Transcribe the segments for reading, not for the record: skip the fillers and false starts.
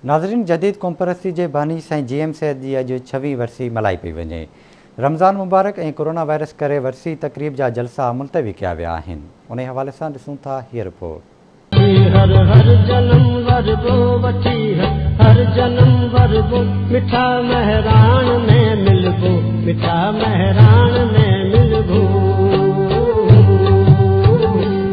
ناظرين جديد قومپرستي جي باني سائين جي ايم سيد جي اڄ ڇويهين ورسي ملهائي پئي وڃي. رمضان مبارڪ ۽ ڪورونا وائرس ڪري ورسي تقريب جا جلسا ملتوي ڪيا ويا آهن. انهي حوالي سان ڏسون ٿا هيء رپورٽ. هر هر جنم وربو وٺي هر جنم وربو مٺا مهراڻ ۾ ملبو مٺا مهراڻ ۾ ملبو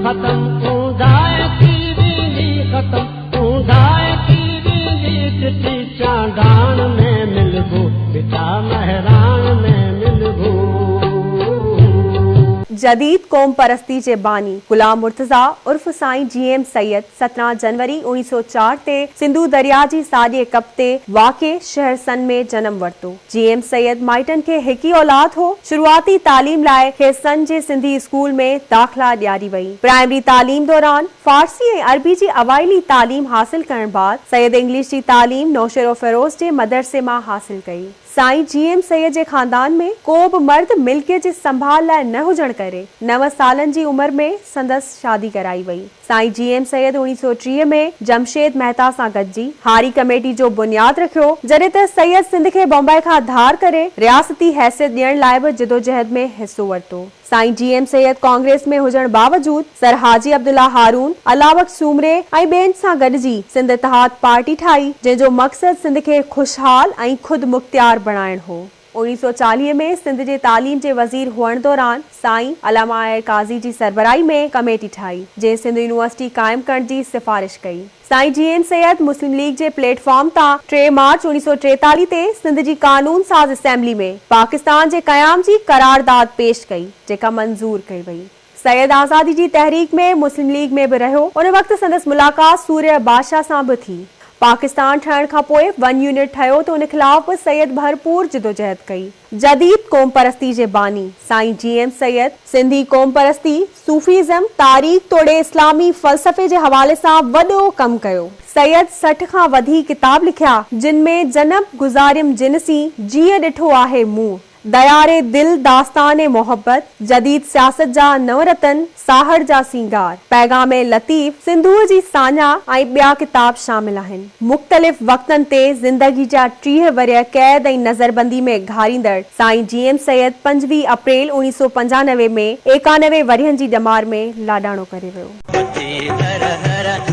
ختم اونداهي ٿي ويندي ختم اونداهي ٿي ويندي چٽي چانڊاڻ ۾ ملبو مٺا مهراڻ ۾ ملبو. جديد قوم پرستي جي باني غلام مرتضيٰ عرف سائين جي ايم سيد 17 جنوري 1904 تي سنڌو درياء جي ساڄي ڪپ تي واقع شهر سن ۾ جنم ورتو. جي ايم سيد مائٽن کي هڪ ئي اولاد هو. شروعاتي تعليم لاء کيس سن جي سنڌي اسڪول ۾ داخلا ڏياري وئي. پرائمري تعليم دوران فارسي ۽ عربي جي اوائلي تعليم حاصل ڪرڻ بعد سيد انگلش جي تعليم نوشهروفيروز جي مدرسي مان حاصل ڪئي. سائين جي ايم سيد جي خاندان ۾ ڪو به مرد ملڪيت جي سنڀال لاء نه هجڻ ڪري نو سالن جي عمر ۾ سندس شادي ڪرائي وئي. سائين جي ايم سيد 1930 ۾ جمشيد مهتا سان گڏجي هاري ڪميٽي جو بنياد رکيو، جڏهن ته سيد سنڌ کي بمبئي کان ڌار ڪري رياستي حيثيت ڏيڻ لاء به جدوجهد ۾ حصو ورتو. سائين جي ايم سيد ڪانگريس ۾ هجڻ باوجود سر حاجي عبدالله هارون، الله بخش سومري ۽ ٻين سان گڏجي سنڌ اتحاد پارٽي ٺاهي، جنهن جو مقصد سنڌ کي خوشحال ۽ خود مختيار بڻائڻ هو. 1940 ۾ سنڌ جي تعليم جي وزير هئڻ دوران سائين علامه آء آء قاضي جي سربراهي ۾ ڪميٽي ٺاهي، جنهن سنڌ يونيورسٽي قائم ڪرڻ جي سفارش ڪئي. سائين جي ايم سيد مسلم ليگ جي پليٽ فارم تان 3 مارچ 1943 تي سنڌ جي قانون ساز اسيمبلي ۾ پاڪستان جي قيام جي قرارداد پيش ڪئي، جيڪا منظور ڪئي وئي. سيد آزادي جي تحريڪ ۾ مسلم ليگ ۾ به رهيو، ان وقت سندس ملاقات سورهيه بادشاهه سان به ٿي. پاڪستان ٺهڻ کان پوء ون يونٽ ٺهيو ته ان خلاف به سيد ڀرپور جدوجهد ڪئي. جديد قومپرستي جي باني سائين جي ايم سيد سنڌي قومپرستي، صوفيزم، تاريخ توڙي اسلامي فلسفي جي حوالي سان وڏو ڪم ڪيو. سيد 60 کان وڌيڪ ڪتاب لکيا، جن ۾ جنم گذاريم جن سين، جيئن ڏٺو آهي مون، ديار دل داستان محبت، جديد سياست جا نو رتن، ساهڙ جا سينگار، پيغام لطيف، سنڌوء جي ساڃاهه ۽ ٻيا ڪتاب شامل آهن. مختلف وقتن تي زندگي جا 30 ورهيه قيد ۽ نظربندي ۾ گهاريندڙ سائين جي ايم سيد 25 اپريل 1995 ۾ 91 ورهين جي ڄمار ۾ لاڏاڻو ڪري ويو. وٺي هر هر